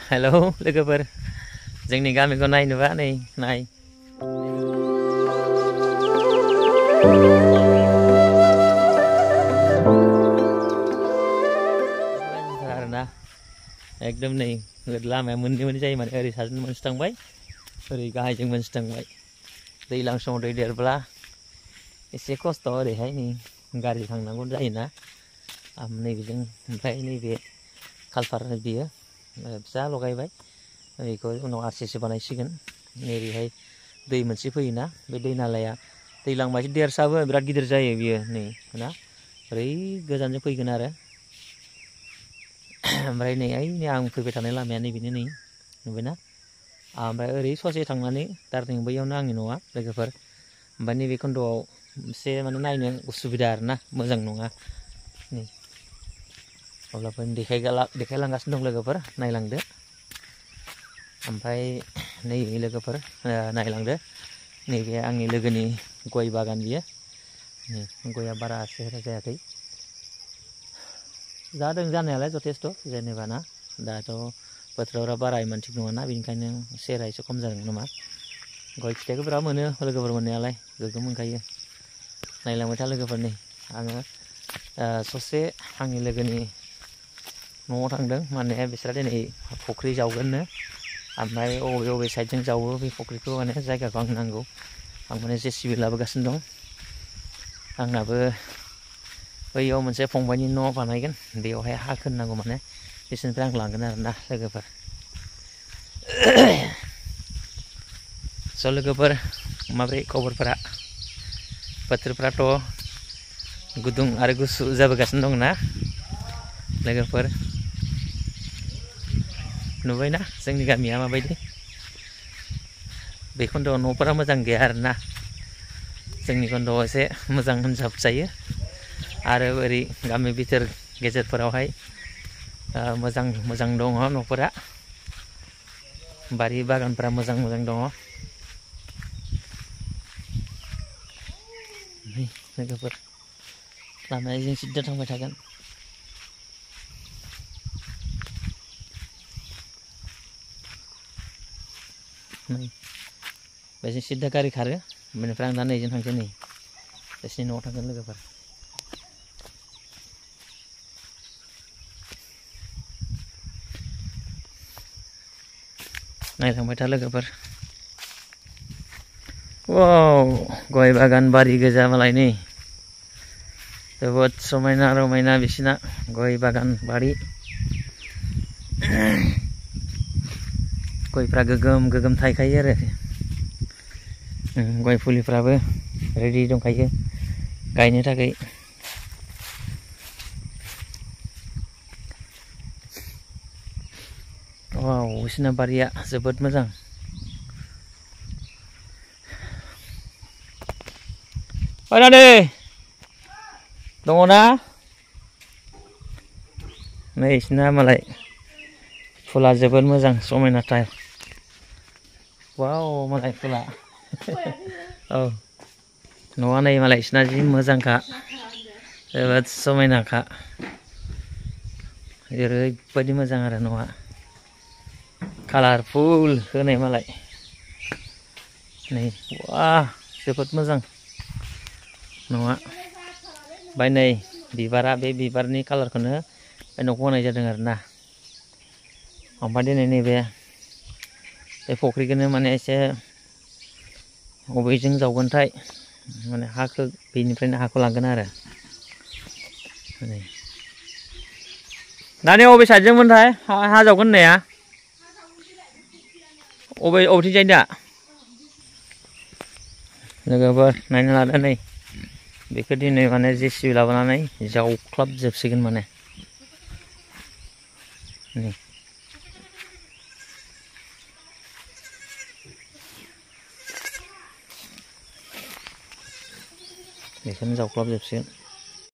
hello लोगोफोर जोंनि गामिखौ नायनोबा नै नाय आरोना एकदम नै लामाया मोननै जायो माने ओरै साजों मोनसे थांबाय ओरै गाहायजों मोनसे थांबाय दैज्लां समाव दै देरब्ला एसे खस्थ' ओरैहाय नै गारि थांनांगौ जायोना नैबेजों ओमफ्राय नैबे कालभार बियो फिसा लगायबाय बेखौ उनाव आरसिसि बानायसिगोन नैबेहाय दै मोनसे फैयोना बे दै नालाया दैलांबासो देरसाबो बिराद गिदिर जायो बियो नै ना ओरै गोजानजों फैगोन आरो ओमफ्राय नै आं फैबाय थानाय लामाया नैबेनो नै नुबायना ओमफ्राय ओरै ससे थांनानै दार्जिलिं बैयावनो आंनि न'आ लोगोफोर ओमफ्राय नैबे खोन्दोआव एसे माने नायनो उसुबिदा आरोना मोजां नङा नै अब्लाबो देखायलांगासिनो दं लोगोफोर नायलांदो ओमफ्राय नै लोगोफोर नायलांदो नैबे आंनि लोगोनि गय बागान बियो नै गया बारा सेहेरा जायाखै जादों जानायालाय जथेस्थ' जेनेबा ना दाथ' बोथोरा बारा इमान थिग नङाना बेनिखायनो सेहेरा एसे खम जादों नामा गय फिथाइखौ बिराद मोनो लोगोफोर मोननायालाय गोगोम मोनखायो नायलांबाय था लोगोफोर नै आङो ससे आंनि लोगोनि न'आव थांदों माने बिसोरा दिनै फुख्रि जावगोननो ओमफ्राय अबे साइडजों जावो बे फुख्रिखौ माने जायगाखौ आं नांगौ आं माने JCB लाबोगासिनो दं आंनाबो बैयाव मोनसे फंबायनि न' बानायगोन बेयावहाय हा खोनांगौ माने बिसोरनिफ्राय आं लांगोन आरोना लोगोफोर स' लोगोफोर माब्रै खबरफोरा बोथोरफ्राथ' गुदुं आरो गुसु जाबोगासिनो दंना लोगोफोर नुबायना जोंनि गामिया माबायदि बे खोन्दोआव न'फोरा मोजां गैया आरोना जोंनि खोन्दोआव एसे मोजां होनजायो आरो ओरै गामि बिथोर गेजेरफोरावहाय मोजां दङ न'फोरा बारि बागानफोरा मोजां दङ लोगोफोर लामाया जों सिदा थांबाय थागोन बेजों सिदा गारि खारो बेनिफ्राय आं दा नैजों थांसै नै बिसिनि न'आव थांगोन लोगोफोर नायलांबाय था लोगोफोर वाव गय बागान बारि गोजा मालाय नै जोबोद समायना रमायना बिसिना गय बागान बारि गयफ्रा गोगोम थायखायो आरो गय फुलिफ्राबो रेडि दंखायो गायनो थाखाय वाव बिसिना बारिया जोबोद मोजां फैनानै दङ ना नै बिसिना मालाय फुला जोबोद मोजां समायनाथार वाव मालाय फुला औ न'आ नै मालाय बिसिना जि मोजांखा जोबोद समायनाखा ओरैबायदि मोजां आरो न'आ कालारफुल होनाय मालाय नै वाह जोबोद मोजां न'आ ओमफ्राय नै बिबारा बे बिबारनि कालारखौनो बे न'खौ होनाय जादों आरोना ओमफ्राय दिनै नैबे बे फुख्रिखौनो माने एसे बबेजों जावगोनथाय माने हाखौ बेनिफ्रायनो हाखौ लांगोन आरो दानि बबे साइडजोंमोनथाय हा जावगोन होननाया अबेथिंजाय दा लोगोफोर नायनो लादो नै बेखौ दिनै माने JCB लाबोनानै जावख्लाबजोबसिगोन माने नै बेखौनो जावख्लाबजोबसिगोन